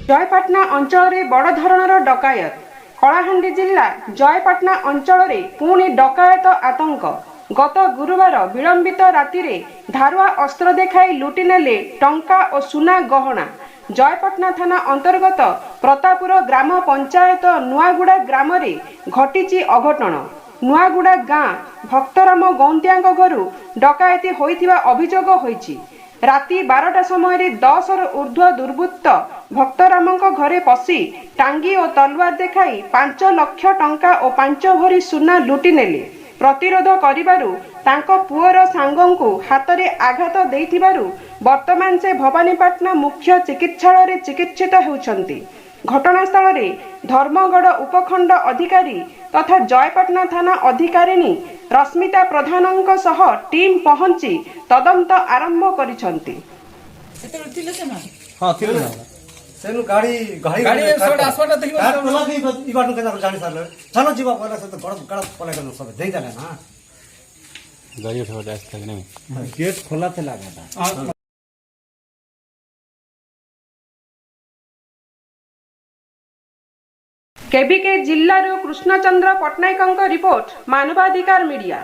ଜୟପାଟଣା ଅଞ୍ଚଳରେ ବଡ଼ ଧରଣର ଡକାୟତ। କଳାହାଣ୍ଡି ଜିଲ୍ଲା ଜୟପାଟଣା ଅଞ୍ଚଳରେ ପୁଣି ଡକାୟତ ଆତଙ୍କ। ଗତ ଗୁରୁବାର ବିଳମ୍ବିତ ରାତିରେ ଧାରୁଆ ଅସ୍ତ୍ର ଦେଖାଇ ଲୁଟି ନେଲେ ଟଙ୍କା ଓ ସୁନା ଗହଣା। ଜୟପାଟଣା ଥାନା ଅନ୍ତର୍ଗତ ପ୍ରତାପୁର ଗ୍ରାମ ପଞ୍ଚାୟତ ନୂଆଗୁଡ଼ା ଗ୍ରାମରେ ଘଟିଛି ଅଘଟଣ। ନୂଆଗୁଡ଼ା ଗାଁ ଭକ୍ତରାମ ଗୌନ୍ତିଆଙ୍କ ଘରୁ ଡକାୟତି ହୋଇଥିବା ଅଭିଯୋଗ ହୋଇଛି। ରାତି 12ଟା ସମୟରେ 10ରୁ ଉର୍ଦ୍ଧ୍ୱ ଦୁର୍ବୃତ୍ତ ଭକ୍ତରାମଙ୍କ ଘରେ ପଶି ଟାଙ୍ଗି ଓ ତଲୱାର ଦେଖାଇ 5 ଲକ୍ଷ ଟଙ୍କା ଓ 5 ଭରି ସୁନା ଲୁଟି ନେଲେ। ପ୍ରତିରୋଧ କରିବାରୁ ତାଙ୍କ ପୁଅର ସାଙ୍ଗଙ୍କୁ ହାତରେ ଆଘାତ ଦେଇଥିବାରୁ ବର୍ତ୍ତମାନ ସେ ଭବାନୀପାଟଣା ମୁଖ୍ୟ ଚିକିତ୍ସାଳୟରେ ଚିକିତ୍ସିତ ହେଉଛନ୍ତି। ଘଟଣାସ୍ଥଳରେ ଧର୍ମଗଡ଼ ଉପଖଣ୍ଡ ଅଧିକାରୀ ତଥା ଜୟପାଟଣା ଥାନା ଅଧିକାରିଣୀ ରଶ୍ମିତା ପ୍ରଧାନଙ୍କ ସହ ଟିମ୍ ପହଞ୍ଚି ତଦନ୍ତ ଆରମ୍ଭ କରିଛନ୍ତି। ସେତେବେଳେ ଥିଲେ ସେମାନେ? ହଁ, ଥିଲେ ନା। ସେନୁ ଗାଡ଼ି ଗାଡ଼ି ଗାଡ଼ି ସେପଟେ ଆସିବାଟା ଦେଖିବ। କଲା ବି ଇ ବାଟୁ କେନ୍ତା ଜାଣି ସାରିଲେ, ଚାଲ ଯିବା କହିଲା। ସେ ତ ଗଡ଼ ଗଡ଼ ପଲେଇ ଗଲୁ, ସବେ ଦେଇଦେଲେ ନା। ଗାଡ଼ି ସେପଟେ ଆସିଥିଲା କି ନାଇଁ? ଗେଟ୍ ଖୋଲା ଥିଲା କେନ୍ତା? କେବିକେ ଜିଲ୍ଲାରୁ କୃଷ୍ଣଚନ୍ଦ୍ର ପଟ୍ଟନାୟକଙ୍କ ରିପୋର୍ଟ, ମାନବାଧିକାର ମିଡିଆ।